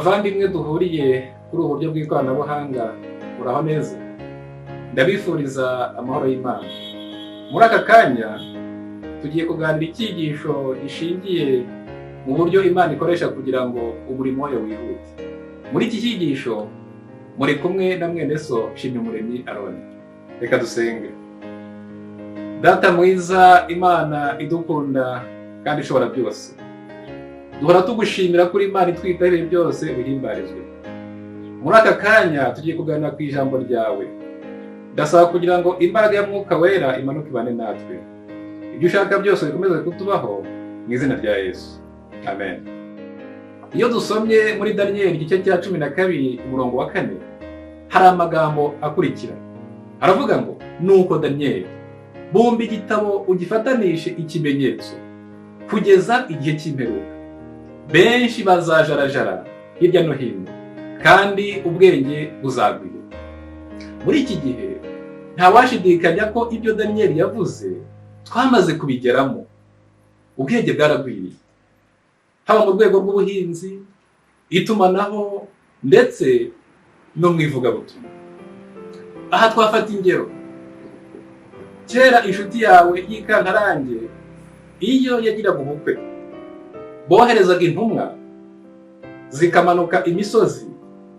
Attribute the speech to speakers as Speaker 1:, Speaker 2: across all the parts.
Speaker 1: Bavandimwe duhuriye kuri ubu buryo bw'ikoranabuhanga, muraho neza? Ndabifuriza amahoro y'Imana. Muri aka kanya tugiye kuganira icyigisho gishingiye mu buryo Imana ikoresha kugira ngo umurimo wayo wihute. Muri iki cyigisho muri kumwe na mwene so Nshimyumuremyi Aroni. Reka dusenge. Data mwiza, Imana idukunda kandi ishobora byose, duhora tugushimira kuri Imana itwitaho ibihe byose, uhimbarizwe. Muri aka kanya tugiye kuganira ku ijambo ryawe. Ndasaba kugira ngo imbaraga ya Mwuka Wera imanuke ibane natwe, ibyo ushaka byose bikomeze kutubaho, mu izina rya Yesu, amen. Iyo dusomye muri Daniyeli igice cya 12 umurongo wa 4, hari amagambo akurikira. Aravuga ngo: "Nuko Daniyeli, bumba igitabo ugifatanishe ikimenyetso kugeza igihe cy'imperuka. Benshi bazajarajara hirya no hino, kandi ubwenge buzagwira." Muri iki gihe ntawashidikanya ko ibyo Daniyeli yavuze twamaze kubigeramo. Ubwenge bwaragwiriye, haba mu rwego rw'ubuhinzi, itumanaho, ndetse no mu ivugabutumwa. Aha twafata ingero. Kera inshuti yawe y'ikantarange iyo yagiraga ubukwe, boherezaga intumwa zikamanuka imisozi,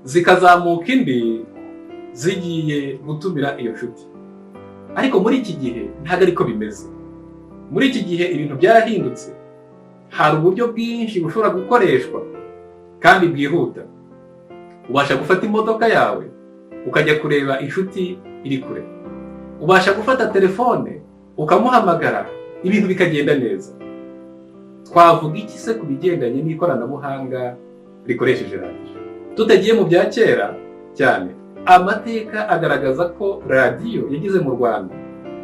Speaker 1: zikazamuka indi, zigiye gutumira iyo nshuti. Ariko muri iki gihe ntabwo ariko bimeze. Muri iki gihe ibintu byarahindutse. Hari uburyo bwinshi bushobora gukoreshwa kandi bwihuta. Ubasha gufata imodoka yawe ukajya kureba inshuti iri kure, ubasha gufata telefone ukamuhamagara, ibintu bikagenda neza. Twavuga iki se ku bigendanye n'ikoranabuhanga rikoresheje radiyo? Tutagiye mu bya kera cyane, amateka agaragaza ko radiyo yageze mu Rwanda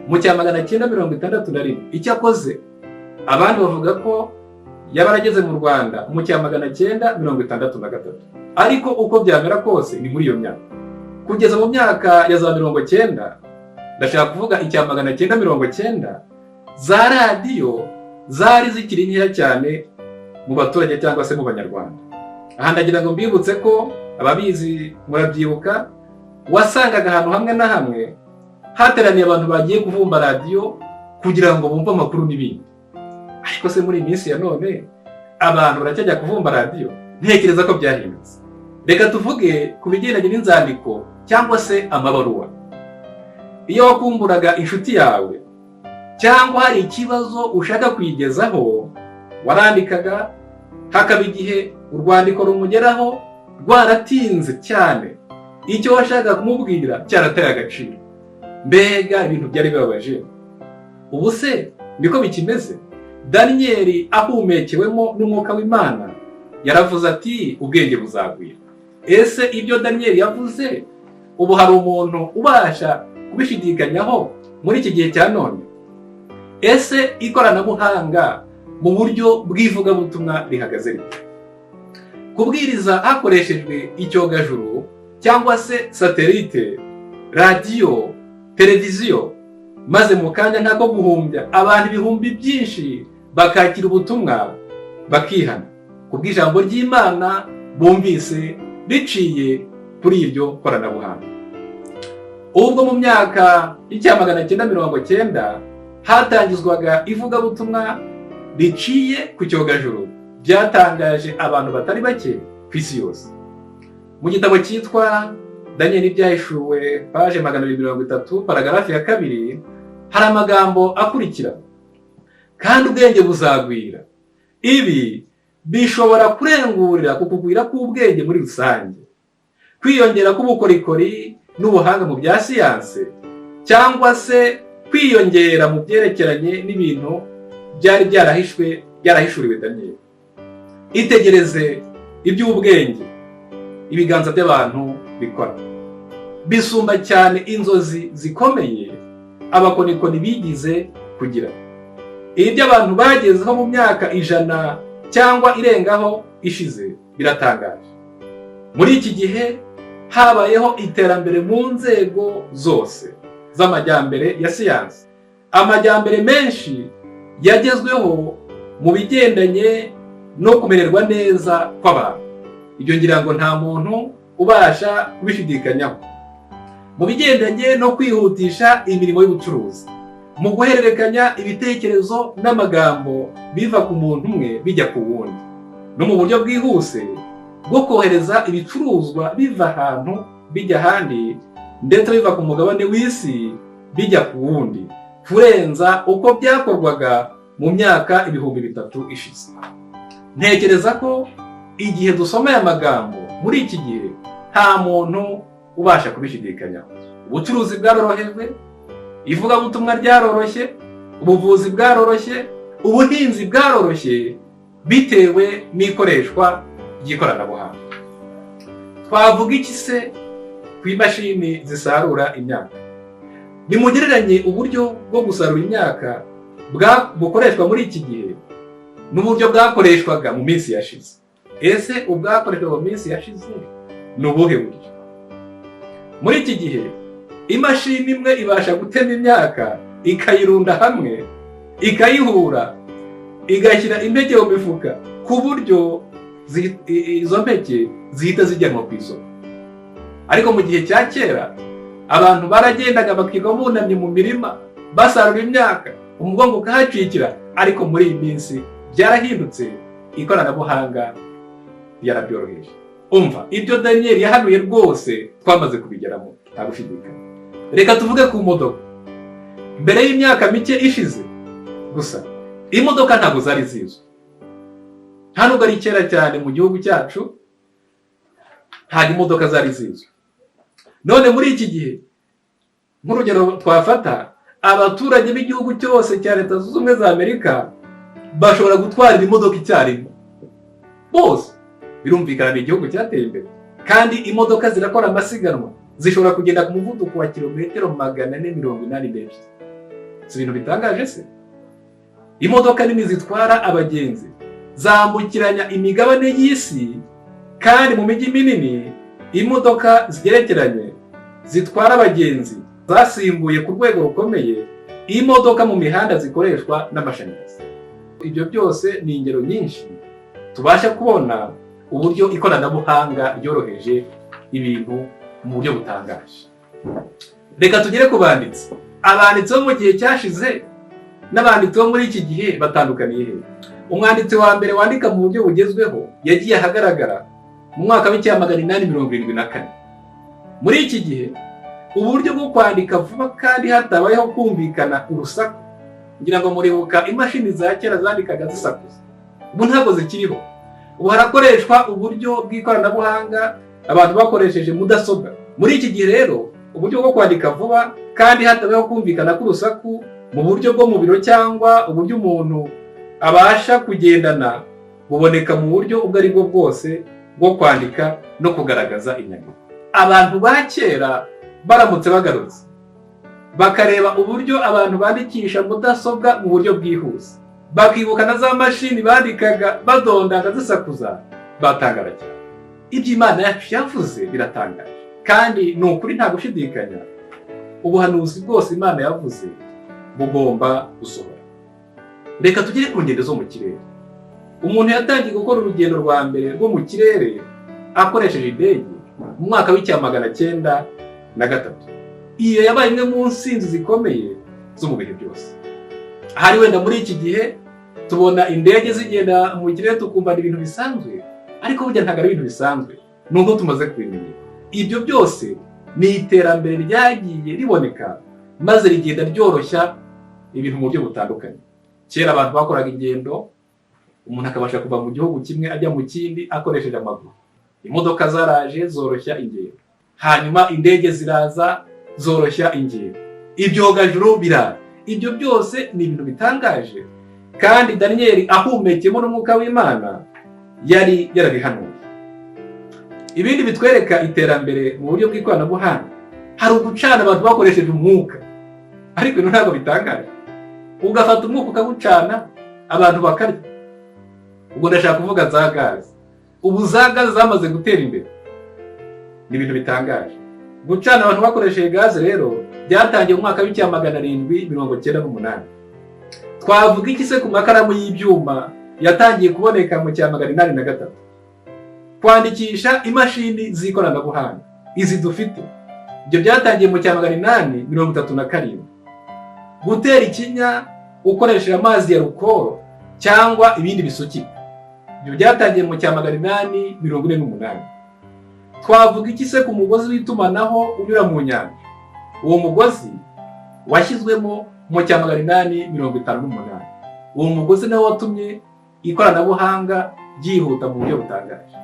Speaker 1: mu cya 961. Icyakoze abandi bavuga ko yaba yarageze mu Rwanda mu cya 963, ariko uko byamera kose ni muri iyo myaka. Kugeza mu myaka ya za 90, ndashaka kuvuga icya 990, za radiyo zari zikiri nkeya cyane mu baturage cyangwa se mu Banyarwanda. Aha ndagira ngo mbibutse ko, ababizi murabyibuka, wasangaga ahantu hamwe na hamwe hateraniye abantu bagiye kuvumba radiyo kugira ngo bumve amakuru n'ibindi. Ariko se muri iyi minsi ya none abantu baracyajya kuvumba radiyo? Ntekereza ko byahindutse. Reka tuvuge ku bigendanye n'inzandiko cyangwa se amabaruwa. Iyo wakumburaga inshuti yawe cyangwa hari ikibazo ushaka kuyigezaho, warandikaga, hakaba igihe urwandiko rumugeraho rwaratinze cyane, icyo washakaga kumubwira cyarataye agaciro. Mbega ibintu byari bibabaje! Ubu se niko bikimeze? Daniyeli ahumekewemo n'umwuka w'Imana yaravuze ati: "Ubwenge buzagwira." Ese ibyo Daniyeli yavuze ubu hari umuntu ubasha kubishidikanyaho muri iki gihe cya none? Ese ikoranabuhanga mu buryo bw'ivugabutumwa rihagaze rite? Kubwiriza hakoreshejwe icyogajuru cyangwa se satelite, radiyo, televiziyo, maze mu kanya nk'ako guhumbya abantu ibihumbi byinshi bakakira ubutumwa, bakihana ku bw'ijambo ry'Imana bumvise biciye kuri iryo koranabuhanga. Ubwo mu myaka y'icya 990 hatangizwaga ivugabutumwa riciye ku cyogajuru, byatangaje abantu batari bake ku isi yose. Mu gitabo cyitwa Daniel Ibyahishuwe, paje 230, paragarafu ya 2, hari amagambo akurikira: "Kandi ubwenge buzagwira." Ibi bishobora kurengurira ku kugwira k'ubwenge muri rusange, kwiyongera k'ubukorikori n'ubuhanga mu bya siyanse, cyangwa se kwiyongera mu byerekeranye n'ibintu byari byarahishwe, byarahishuriwe Daniel. Itegereze iby'ubwenge ibiganza by'abantu bikora, bisumba cyane inzozi zikomeye abakonikoni bigize kugira. Ibyo abantu bagezeho mu myaka 100 cyangwa irengaho ishize biratangaje. Muri iki gihe habayeho iterambere mu nzego zose z'amajyambere ya siyansi. Amajyambere menshi yagezweho mu bigendanye no kumererwa neza kw'abantu. Ibyo ngira ngo nta muntu ubasha kubishidikanyaho. Mu bigendanye no kwihutisha imirimo y'ubucuruzi, mu guhererekanya ibitekerezo n'amagambo biva ku muntu umwe bijya ku wundi, no mu buryo bwihuse bwo kohereza ibicuruzwa biva ahantu bijya ahandi, ndetse biva ku mugabane w'isi bijya ku wundi, kurenza uko byakorwaga mu myaka 3000 ishize. Ntekereza ko igihe dusoma aya magambo muri iki gihe, nta muntu ubasha kubishidikanyaho. Ubucuruzi bwarorohejwe, ivugabutumwa ryaroroshye, ubuvuzi bwaroroshye, ubuhinzi bwaroroshye, bitewe n'ikoreshwa ry'ikoranabuhanga. Twavuga iki se ku imashini zisarura imyaka? Nimugereranye uburyo bwo gusarura imyaka bukoreshwa muri iki gihe n'uburyo bwakoreshwaga mu minsi yashize. Ese ubwakoreshwaga mu minsi yashize ni ubuhe buryo? Muri iki gihe imashini imwe ibasha gutema imyaka, ikayirunda hamwe, ikayihura, igashyira impeke mu mifuka, ku buryo izo mpeke zihita zijyanwa ku isoko. Ariko mu gihe cya kera abantu baragendaga bakirirwa bunamye mu mirima basarura imyaka, umugongo ukahacikira. Ariko muri iyi minsi byarahindutse, ikoranabuhanga ryarabyoroheje. Umva, ibyo Daniyeli yahanuye rwose twamaze kubigeramo, nta gushidikanya. Reka tuvuge ku modoka. Mbere y'imyaka mike ishize gusa, imodoka ntabwo zari zizwi. Nta nubwo ari kera cyane, mu gihugu cyacu ntabwo imodoka zari zizwi. None muri iki gihe, nk'urugero twafata, abaturage b'igihugu cyose cya Leta Zunze Ubumwe za Amerika bashobora gutwarira imodoka icyarimwe bose. Birumvikana, ni igihugu cyateye imbere. Kandi imodoka zirakora amasiganwa, zishobora kugenda ku muvuduko wa kilometero 482. Si ibintu bitangaje se? Imodoka nini zitwara abagenzi zambukiranya imigabane y'isi, kandi mu mijyi minini imodoka zigerekeranye zitwara abagenzi zasimbuye ku rwego rukomeye imodoka mu mihanda zikoreshwa n'amashanyarazi. Ibyo byose ni ingero nyinshi tubasha kubona uburyo ikoranabuhanga ryoroheje ibintu mu buryo butangaje. Reka tugere ku banditsi. Abanditsi bo mu gihe cyashize n'abanditsi bo muri iki gihe batandukaniye he? Umwanditsi wa mbere wandika mu buryo bugezweho yagiye ahagaragara mu mwaka w'1874. Muri iki gihe uburyo bwo kwandika vuba kandi hatabayeho kumvikana urusaku, ngira ngo muribuka imashini za kera zandikaga zisakuza, ubu ntabwo zikiriho. Ubu harakoreshwa uburyo bw'ikoranabuhanga, abantu bakoresheje mudasobwa. Muri iki gihe rero uburyo bwo kwandika vuba kandi hatabayeho kumvikana k'urusaku mu buryo bwo mu biro cyangwa uburyo umuntu abasha kugendana, buboneka mu buryo ubwo ari bwo bwose bwo kwandika no kugaragaza inyandiko. Abantu ba kera baramutse bagarutse bakareba uburyo abantu bandikisha mudasobwa mu buryo bwihuse, bakibuka na za mashini bandikaga badondaga zisakuza, batangara cyane. Ibyo Imana yacu yavuze biratangaje kandi ni ukuri, nta gushidikanya. Ubuhanuzi bwose Imana yavuze bugomba gusohora. Reka tugere ku ngendo zo mu kirere. Umuntu yatangiye gukora urugendo rwa mbere rwo mu kirere akoresheje indege mu mwaka w'1903. Iyo yabaye imwe mu nsinzi zikomeye zo mu bihe byose. Ahari wenda muri iki gihe tubona indege zigenda mu kirere tukumva ni ibintu bisanzwe, ariko burya ntabwo ari ibintu bisanzwe, ni uko tumaze kubimenya. Ibyo byose ni iterambere ryagiye riboneka maze rigenda ryoroshya ibintu mu buryo butandukanye. Kera abantu bakoraga ingendo, umuntu akabasha kuva mu gihugu kimwe ajya mu kindi akoresheje amaguru. Imodoka zaraje zoroshya ingendo, hanyuma indege ziraza zoroshya ingendo, ibyogajuru biraza. Ibyo byose ni ibintu bitangaje, kandi Daniyeli ahumekemo n'umwuka w'Imana yari yarabihanuye. Ibindi bitwereka iterambere mu buryo bw'ikoranabuhanga, hari ugucana abantu bakoresheje umwuka. Ariko ibintu ntabwo bitangaje? Ugafata umwuka ukawucana, abantu bakarya. Ubwo ndashaka kuvuga za gaze. Ubu za gaze zamaze gutera imbere, ni ibintu bitangaje. Gucana abantu bakoresheje gaze rero byatangiye mu mwaka w'1798. Twavuga iki se ku makaramu y'ibyuma yatangiye kuboneka mu cya 803? Kwandikisha imashini z'ikoranabuhanga izi dufite, ibyo byatangiye mu cya 837. Gutera ikinya ukoresheje amazi ya rukoro cyangwa ibindi bisukika, ibyo byatangiye mu cya 848. Twavuga iki se ku mugozi w'itumanaho unyura mu nyanja? Uwo mugozi washyizwemo mu cya 858. Uwo mugozi nawo watumye ikoranabuhanga ryihuta mu buryo butangaje.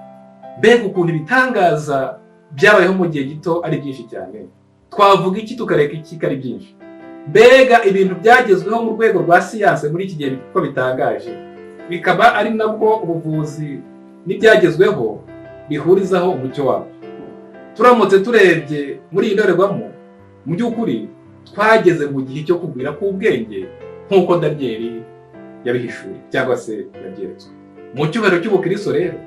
Speaker 1: Mbega ukuntu ibitangaza byabayeho mu gihe gito ari byinshi cyane! Twavuga iki tukareka iki ko ari byinshi? Mbega ibintu byagezweho mu rwego rwa siyanse muri iki gihe ko bitangaje, bikaba ari nabwo ubuvuzi n'ibyagezweho bihurizaho umucyo wabyo! Turamutse turebye muri iyi ndorerwamo, mu by'ukuri twageze mu gihe cyo kugwira k'ubwenge nk'uko Daniyeli yabihishuye cyangwa se yabyeretswe. Mu cyubahiro cy'ubukristo rero,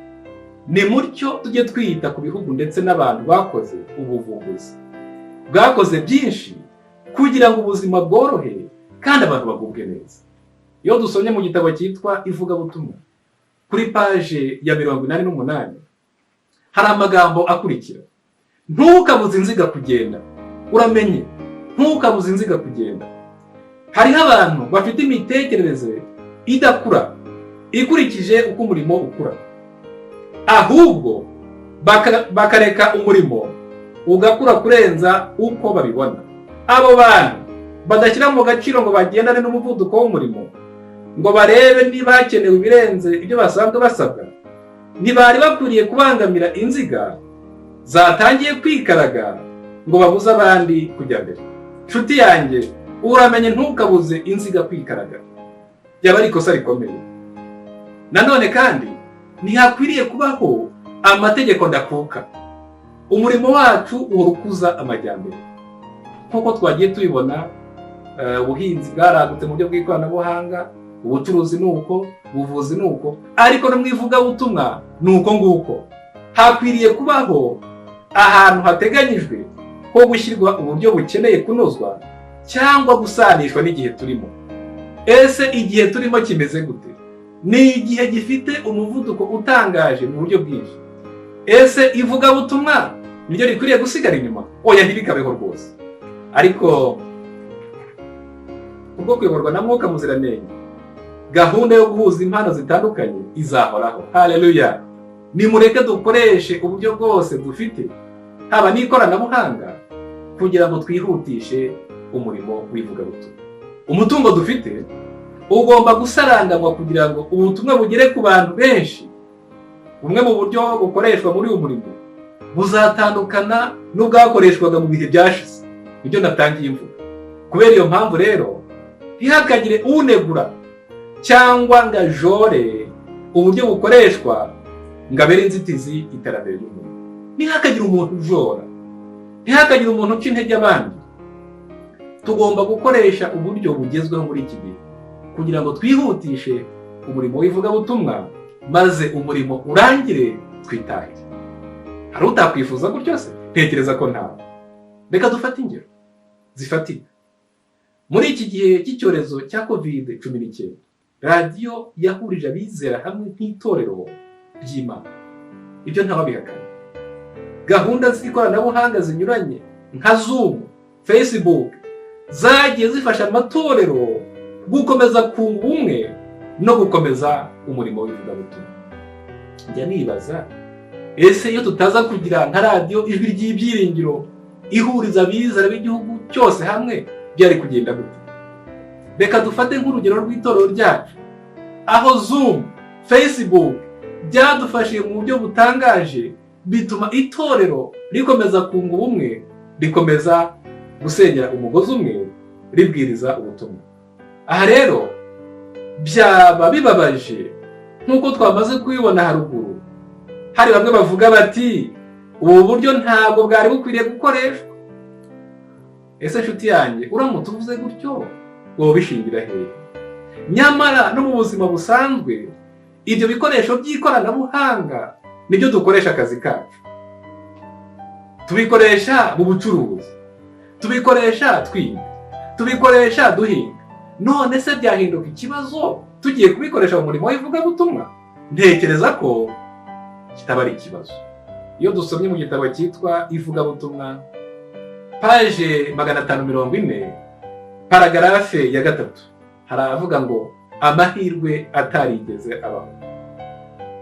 Speaker 1: ni mutyo tujye twita ku bihugu ndetse n'abantu bakoze ubuvumbuzi, bwakoze byinshi kugira ngo ubuzima bworohe kandi abantu bagubwe neza. Iyo dusomye mu gitabo cyitwa Ivugabutumwa kuri paje ya 88, hari amagambo akurikira: "Ntukabuze inziga kugenda." Uramenye, ntukabuze inziga kugenda. Hariho abantu bafite imitekerereze idakura ikurikije uko umurimo ukura, ahubwo bakareka umurimo ugakura kurenza uko babibona. Abo bantu badashyira mu gaciro ngo bagendane n'umuvuduko w'umurimo, ngo barebe niba hakenewe ibirenze ibyo basanzwe basabwa, ntibari bakwiriye kubangamira inziga zatangiye kwikaraga ngo babuze abandi kujya mbere. Nshuti yanjye, uramenye ntukabuze inziga kwikaraga, byaba ari ikosa rikomeye. Nanone kandi ntihakwiriye kubaho amategeko ndakuka. Umurimo wacu uhora ukuza amajyambere nk'uko twagiye tubibona. Ubuhinzi bwaragutse mu buryo bw'ikoranabuhanga, ubucuruzi ni uko, ubuvuzi ni uko, ariko no mu ivugabutumwa ni uko nguko. Hakwiriye kubaho ahantu hateganyijwe ho gushyirwa uburyo bukeneye kunozwa cyangwa gusanishwa n'igihe turimo. Ese igihe turimo kimeze gute? Ni igihe gifite umuvuduko utangaje mu buryo bwinshi. Ese ivugabutumwa niryo rikwiriye gusigara inyuma? Oya, ntibikabeho rwose. Ariko kubwo kuyoborwa na Mwuka Muziranenge, gahunda yo guhuza impano zitandukanye izahoraho. Haleluya! Nimureke dukoreshe uburyo bwose dufite, haba n'ikoranabuhanga, kugira ngo twihutishe umurimo w'ivugabutumwa. Umutungo dufite ugomba gusaranganywa kugira ngo ubutumwa bugere ku bantu benshi. Bumwe mu buryo bukoreshwa muri uyu murimo buzatandukana n'ubwakoreshwaga mu bihe byashize, nibyo natangiye imvuga. Kubera iyo mpamvu rero, ntihakagire unegura cyangwa ngo ajore uburyo bukoreshwa ngo abere inzitizi iterambere ry'umurimo. Ntihakagire umuntu ujora, ntihakagire umuntu uca intege abandi. Tugomba gukoresha uburyo bugezweho muri iki gihe kugira ngo twihutishe umurimo w'ivugabutumwa, maze umurimo urangire twitahire. Hari utakwifuza gutyo se? Ntekereza ko ntawe. Reka dufate ingero zifatika. Muri iki gihe cy'icyorezo cya COVID-19, radiyo yahurije abizera hamwe nk'itorero ry'Imana, ibyo ntawabihakana. Gahunda z'ikoranabuhanga zinyuranye nka Zoom, Facebook zagiye zifasha amatorero gukomeza kunga ubumwe no gukomeza umurimo w'ivugabutumwa. Njya nibaza, ese iyo tutaza kugira nka radiyo Ijwi ry'Ibyiringiro ihuriza abizera b'igihugu cyose hamwe, byari kugenda gute? Reka dufate nk'urugero rw'itorero ryacu, aho Zoom, Facebook byadufashije mu buryo butangaje, bituma itorero rikomeza kunga ubumwe, rikomeza gusenyera umugozi umwe, ribwiriza ubutumwa. Aha rero byaba bibabaje, nk'uko twamaze kubibona haruguru, hari bamwe bavuga bati: "Ubu buryo ntabwo bwari bukwiriye gukoreshwa." Ese nshuti yanjye, uramutse uvuze gutyo wowe ubishingira hehe? Nyamara no mu buzima busanzwe ibyo bikoresho by'ikoranabuhanga nibyo dukoresha akazi kacu, tubikoresha mu bucuruzi, tubikoresha twiga, tubikoresha duhinga. None se byahinduka ikibazo tugiye kubikoresha mu murimo w'ivugabutumwa? Ntekereza ko kitaba ari ikibazo. Iyo dusomye mu gitabo cyitwa Ivugabutumwa, paje 540, paragarafe ya 3, haravuga ngo amahirwe atarigeze abaho.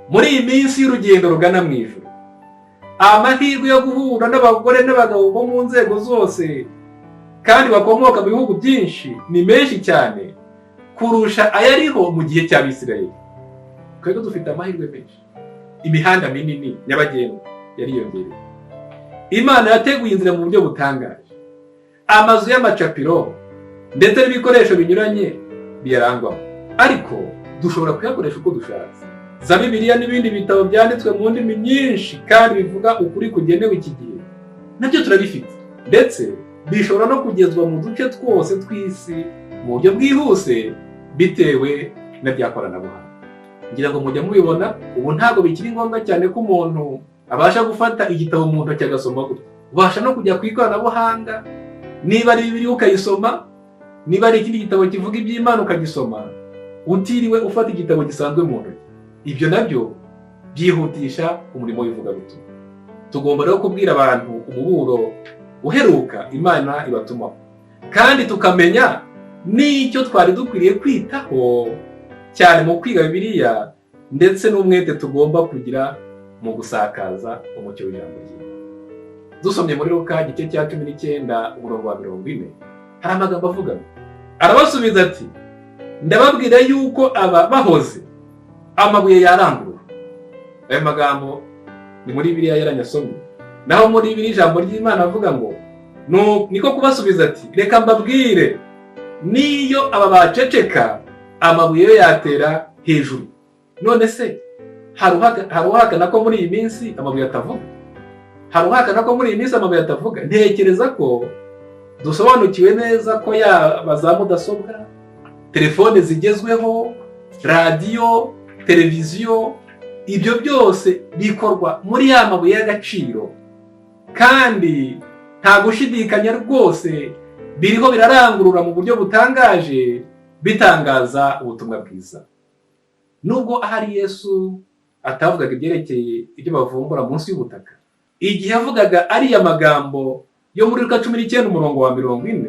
Speaker 1: Muri iyi minsi y'urugendo rugana mu ijuru, amahirwe yo guhura n'abagore n'abagabo bo mu nzego zose kandi bakomoka mu bihugu byinshi ni menshi cyane kurusha ayariho mu gihe cy'Abisirayeli. Twebwe dufite amahirwe menshi. Imihanda minini nyabagendwa yariyongereye, Imana yateguye inzira mu buryo butangaje, amazu y'amacapiro ndetse n'ibikoresho binyuranye biyarangwamo, ariko dushobora kuyakoresha uko dushatse. Za Bibiliya n'ibindi bitabo byanditswe mu ndimi nyinshi kandi bivuga ukuri kugenewe iki gihe nabyo turabifite, ndetse bishobora no kugezwa mu duce twose tw'isi mu buryo bwihuse bitewe na rya koranabuhanga. Ngira ngo mujya mubibona, ubu ntabwo bikiri ngombwa cyane ko umuntu abasha gufata igitabo mu ntoki agasoma gutya. Ubasha no kujya ku ikoranabuhanga, niba ari Bibiliya ukayisoma, niba ari ikindi gitabo kivuga iby'Imana ukagisoma, utiriwe ufata igitabo gisanzwe mu ntoki. Ibyo nabyo byihutisha umurimo w'ivugabutumwa. Tugomba rero kubwira abantu umuburo uheruka Imana ibatumaho, kandi tukamenya n'icyo twari dukwiriye kwitaho cyane mu kwiga Bibiliya, ndetse n'umwete tugomba kugira mu gusakaza umucyo w'ijambo ry'Imana. Dusomye muri Luka igice cya 19, umurongo wa 40, hari amagambo avuga ngo: "Arabasubiza ati: 'Ndababwira yuko aba bahoze, amabuye yarangurura.'" Ayo magambo ni muri Bibiliya yaranyasomye. Naho muri Bibiliya ijambo ry'Imana avuga ngo: "Niko kubasubiza ati: 'Reka mbabwire, niyo aba baceceka, amabuye yo yatera hejuru.'" None se hari uhakana ko muri iyi minsi amabuye atavuga? Hari uhakana ko muri iyi minsi amabuye atavuga? Ntekereza ko dusobanukiwe neza ko yaba za mudasobwa, telefone zigezweho, radiyo, televiziyo, ibyo byose bikorwa muri ya mabuye y'agaciro, kandi nta gushidikanya rwose biriho birarangurura mu buryo butangaje, bitangaza ubutumwa bwiza. Nubwo ahari Yesu atavugaga ibyerekeye ibyo bavumbura munsi y'ubutaka igihe yavugaga ariya magambo yo muri Luka 19, umurongo wa 40,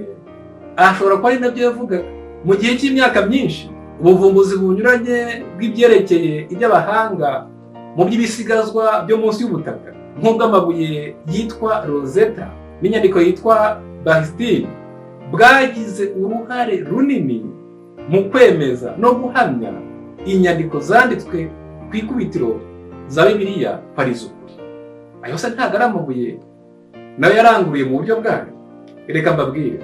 Speaker 1: ashobora kuba ari nabyo yavugaga. Mu gihe cy'imyaka myinshi, ubuvumbuzi bunyuranye bw'ibyerekeye iby'abahanga mu by'ibisigazwa byo munsi y'ubutaka, nk'ubw'amabuye yitwa Rosetta n'inyandiko yitwa Bahistine, bwagize uruhare runini mu kwemeza no guhamya inyandiko zanditswe ku ikubitiro za Bibiliya ko ari iz'ukuri. Ayo se ntabwo ari amabuye nayo yaranguruye mu buryo bwayo? Reka mbabwire,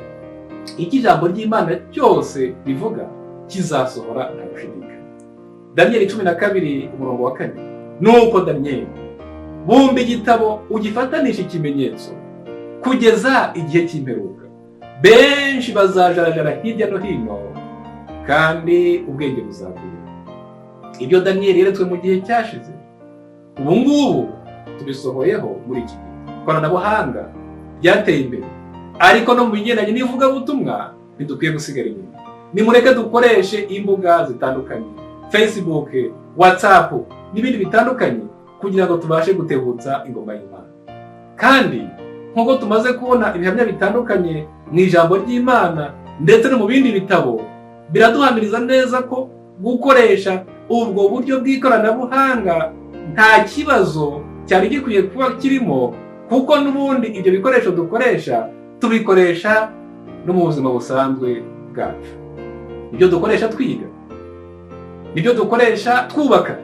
Speaker 1: icyo ijambo ry'Imana cyose rivuga kizasohora nta gushidikanya. Daniyeli 12, umurongo wa 4: "Nuko Daniyeli, bumba igitabo, ugifatanisha ikimenyetso kugeza igihe cy'imperuka. Benshi bazajarajara hirya no hino, kandi ubwenge buzagwira." Ibyo Daniyeli yeretswe mu gihe cyashize, ubu ngubu tubisohoyeho muri iki gihe. Ikoranabuhanga ryateye imbere, ariko no mu bigendanye n'ivugabutumwa ntidukwiye gusigara inyuma. Nimureke dukoreshe imbuga zitandukanye, Facebook, WhatsApp n'ibindi bitandukanye, kugira ngo tubashe gutebutsa ingoma y'Imana. Kandi nk'uko tumaze kubona ibihamya bitandukanye mu ijambo ry'Imana ndetse no mu bindi bitabo, biraduhamiriza neza ko gukoresha ubwo buryo bw'ikoranabuhanga nta kibazo cyari gikwiye kuba kirimo, kuko n'ubundi ibyo bikoresho dukoresha tubikoresha no mu buzima busanzwe bwacu. Ibyo dukoresha twiga, nibyo dukoresha twubaka,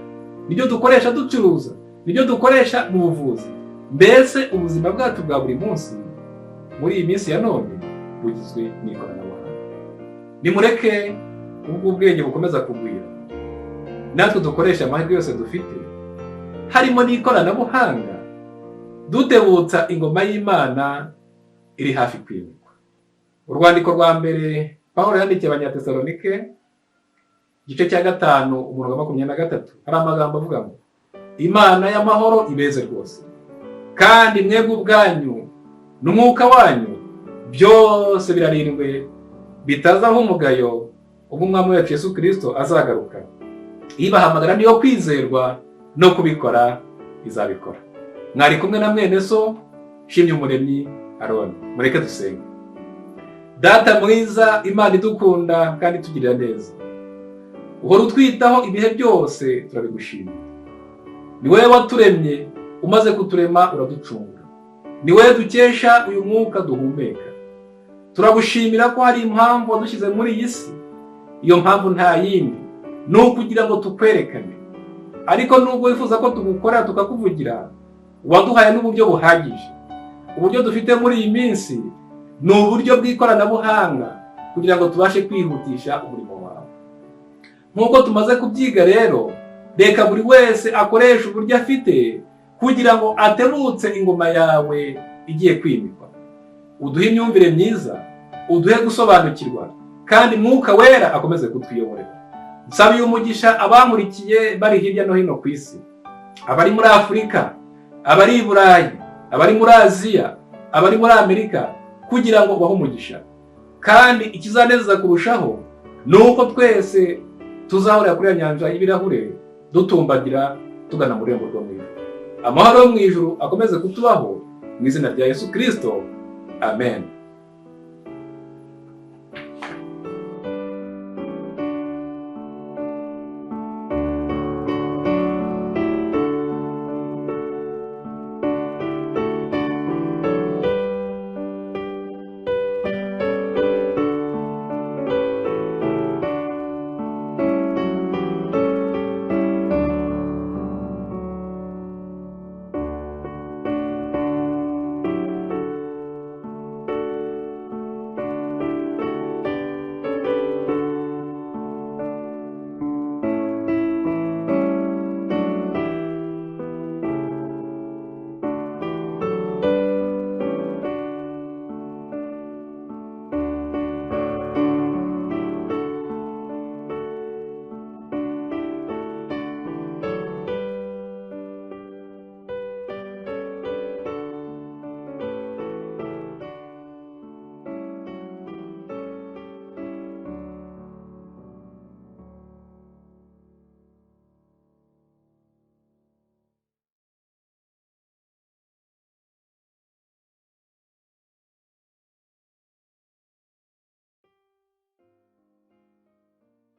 Speaker 1: nibyo dukoresha ducuruza, nibyo dukoresha mu buvuzi. Mbese ubuzima bwacu bwa buri munsi muri iyi minsi ya none bugizwe n'ikoranabuhanga. Nimureke ubwo ubwenge bukomeza kugwira, natwe dukoresha amahirwe yose dufite, harimo n'ikoranabuhanga, dutebutsa ingoma y'Imana iri hafi kwimikwa. Urwandiko rwa mbere Pawulo yandikiye Abanyatesalonike, igice cya 5, umurongo wa 23, hari amagambo avuga ngo: "Imana y'amahoro ibeze rwose, kandi mwebwe ubwanyu n'umwuka wanyu byose birarindwe bitazaho umugayo ubwo Umwami wacu Yesu Kirisito azagaruka. Ibahamagara niyo kwizerwa, no kubikora Izabikora. Mwari kumwe na mwene so Shimye Umuremyi Aroni. Mureke dusenge. Data mwiza, Imana idukunda kandi itugirira neza, uhora utwitaho ibihe byose, turabigushimira. Ni wowe waturemye, umaze kuturema uraducunga. Ni wowe dukesha uyu mwuka duhumeka. Turagushimira ko hari impamvu wadushyize muri iyi si. Iyo mpamvu nta yindi, ni ukugira ngo tukwerekane. Ariko nubwo wifuza ko tugukorera, tukakuvugira, waduhaye n'uburyo buhagije. Uburyo dufite muri iyi minsi ni uburyo bw'ikoranabuhanga kugira ngo tubashe kwihutisha umurimo wawe. Nk'uko tumaze kubyiga rero, reka buri wese akoreshe uburyo afite kugira ngo atebutse ingoma yawe igiye kwimikwa. Uduhe imyumvire myiza, uduhe gusobanukirwa, kandi Mwuka Wera akomeze kutwiyoborera. Nsabiye umugisha abankurikiye bari hirya no hino ku isi, abari muri Afurika, abari i Burayi, abari muri Aziya, abari muri Amerika, kugira ngo ubahe umugisha. Kandi ikizanezeza kurushaho ni uko twese tuzahurira kuri ya nyanja y'ibirahure, dutumbagira tugana mu rurembo rwo mu ijuru. Amahoro yo mu ijuru akomeze kutubaho mu izina rya Yesu Kirisito, amen.